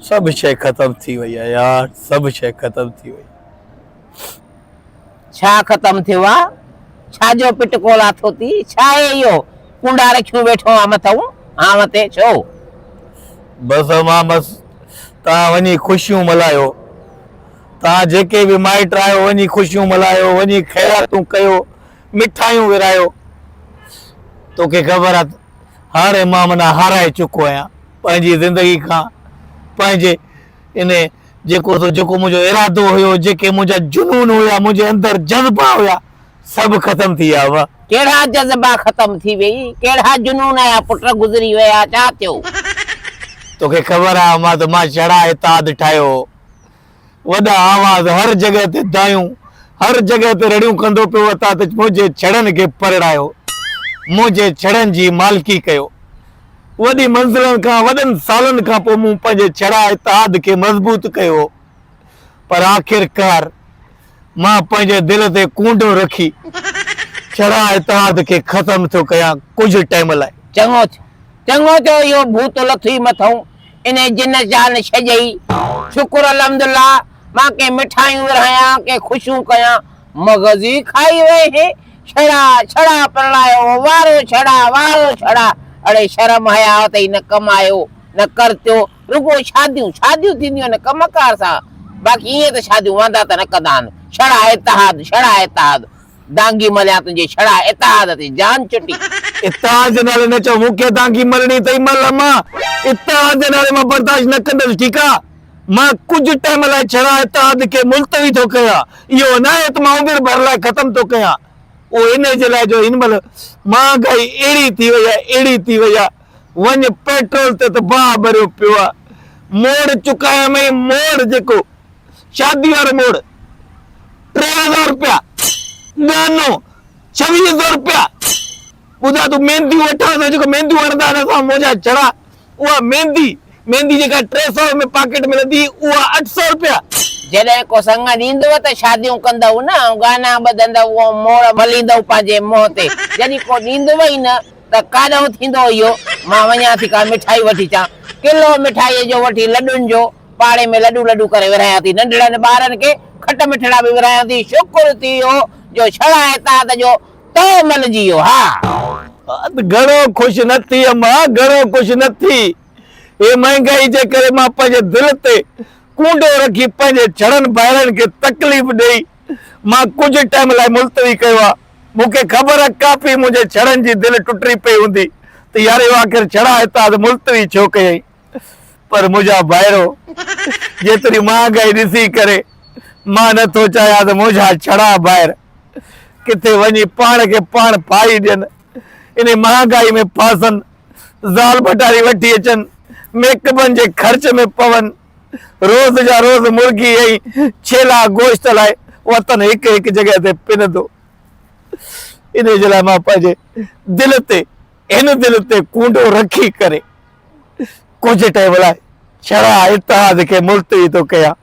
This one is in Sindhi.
سڀ شيء ختم ٿي وئي آ يار، سڀ شيء ختم ٿي وئي. ڇا ختم ٿيو آ؟ ڇا جو پٽڪو لاٿو ٿي؟ ڇا آهي اهو؟ ڪنڊا رکيون ويٺو آن مٿئون هانء تي، ڇو؟ بس امان بس، توهان وڃي خوشيون ملهايو. توهان جيڪي به مائٽ آهيو وڃي خوشيون ملهايو، وڃي خيراتون ڪيو، مٺايون ورهايو. توکي خبر آ هاڻي مان معنيٰ هارائي چڪو آهيان پنهنجي زندگي کان پنهنجي ان جيڪو سو جيڪو منهنجو ارادو هيو، جيڪي منهنجا جنون هيا، منهنجي اندر جذبا هيا، سڀ ختم ٿي ويا هئا. ڪهڙا جذبا ختم ٿي ويئي، ڪهڙا جنون آيا پٽ گذري ويا، ڇا ٿيو؟ توکي خبر آ امان ته مان چڙا اتحاد ٺاهيو هو. وڏا آواز هر جڳهه تي دانهيون، هر جڳهه تي رڙيون ڪندو پيو وتان ته منهنجي ڇڙن کي پرڙايو، منهنجي ڇڙن جي مالڪي ڪيو. وڏي منزلن کان وڏن سالن کان پوء مون پنهنجي ڇڙا اتحاد کي مضبوط ڪيو هو، پر آخرڪار مان پنهنجي دل تي ڪونڊو رکي ڇڙا اتحاد کي ختم ٿو ڪيان ڪجهه ٽائيم لاء. چڱو ٿيو، چڱو ٿيو اهو ڀوت لٿوئي مٿئون، انهي جن جان ڇڄئي. شڪر الحمدالله مان ڪي مٺايون ورهايان ڪي خوشيون ڪيان، مغز ئي کائي وئين. ڇڙا ڇڙا پرڻايو هو، وارو ڇڙا وارو ڇڙا. اڙي شرم حياء اٿئي نه ڪمايو نه ڪرتيو، رڳو شاديون شاديون ٿينديون آهن ڪم ڪار سان، باقي ائين ته شاديون واندا ته نه ڪندا آهن. ڇڙا اتحاد ڇڙا اتحاد. دانگي مليان تنهنجي ڇڙا اتحاد تي جان چٽي. اتحاد جي نالي نه چئو مون کي دانگي ملڻي اٿئي مل امان اتحاد جي نالي مان برداشت نه ڪندس ٺيڪ آ مان ڪجهه ٽائيم لاء ڇڙا اتحاد کي ملتوي ٿو ڪيان اهو ناهي ته مان عمر ڀر لاء ختم ٿو ڪيان اهو انهي جي لاء جو هن مهل مهانگائي اهڙي ٿي وئي آهي اهڙي ٿي وئي آهي وڃ پيٽرول تي ته باهه ٻريو پيو آ موڙ چڪايم ۽ موڙ جيڪو شادي وارو موڙ 3000 روپيا گانو 2600 روپيا ٻڌا تون مينديون وٺان ٿو جيڪو مينديون هڻندا آهن اسان منهنجا چڙا اها ميندي ميندي جيڪا 300 ۾ پاڪيٽ ملندي اها 800 روپيا. جڏهن ڪو سڱ ڏيندو ته شاديون ڪندؤ نه ۽ گانا ٻڌندؤ ۽ موڙ مليندؤ پنهنجي منهن تي جڏهن ڪو ڏيندو ئي نه ته ڪاڏانهن ٿيندو اهو؟ مان وڃان ٿي ڪا مٺائي وٺي اچان. ڪلو مٺائيء جو وٺي لڏن جو پاڙي ۾ لڏون لڏون ڪري ورهايان ٿي. ننڍڙن ٻارن کي کٽ مٺڙا به ورهايان ٿي. شڪر ٿي ويو جو ڇڙا اتحاد جو تئو ملجي ويو. ها! گهڻو خوش نه ٿي اما، گهڻو خوش نه ٿي. هي مهنگائي جي ڪري مان پنهنجي دل تي ڪونڊو رکي پنهنجي ڇڙن ڀائرن کي تڪليف ڏيئي مان ڪجهه ٽائيم لاء ملتوي ڪيو آ. مون کي خبر آ ڪافي منهنجي ڇڙن جي دل ٽٽي پئي هوندي ته يار اهو آخر ڇڙا اتحاد ملتوي ڇو ڪيائين. پر منهنجا ڀائرو جيتري مهانگائي ڏسي ڪري مان نه ٿو چاهيان ته منهنجا ڇڙا ڀائر ڪٿي وڃي پاڻ کي پاڻ ڦاهي ڏين. انهي مهانگائي ۾ ڦاسن، زال ڀٽاري وٺي اچن، ميڪبن جي خرچ ۾ پون. روز جا روز مرغي ۽ ڇيلا گوشت لاء وطن هڪ هڪ جڳهه تي پنندو. انهي جي لاء مان پنهنجي دل تي هن دل تي ڪونڊو رکي ڪري ڪجهه ٽائيم لاء ڇڙا اتحاد کي ملتوي ٿو ڪيان.